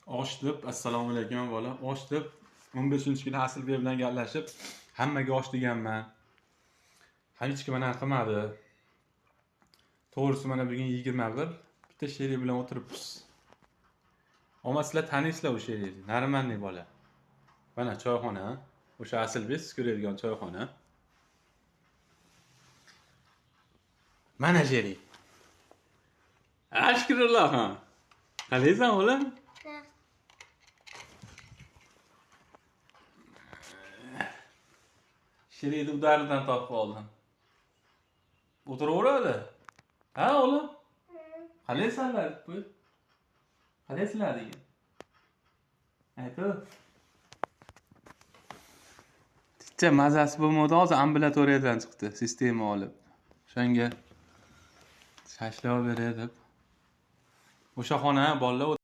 Osh deb, assalomu alaykum bola. Osh deb 15-kuni Asilbek bilan gaplashib, hammaga osh deganman. Hech kim anaqa qilmadi. To'g'risi mana bugun 21, bitta sherik bilan o'tiribmiz. Omad, sizlar taniysizlar o'sha sherikni. Narimanli bola. Mana choyxona, o'sha Asilbek siz ko'radigan choyxona. Mana sherik. Ashkurulloh. Qalaysan o'g'lim? Sherikni udaridan topib oldim. O'tiraveradi. Ha, o'g'lim? Qalaysanlar? Qalaysizlar degan. Aytib. Ticha mazasi bo'lmadi, hozir ambulatoriyadan chiqdi, sistema olib. O'shanga shashlab beray deb. O'sha xona bolalar.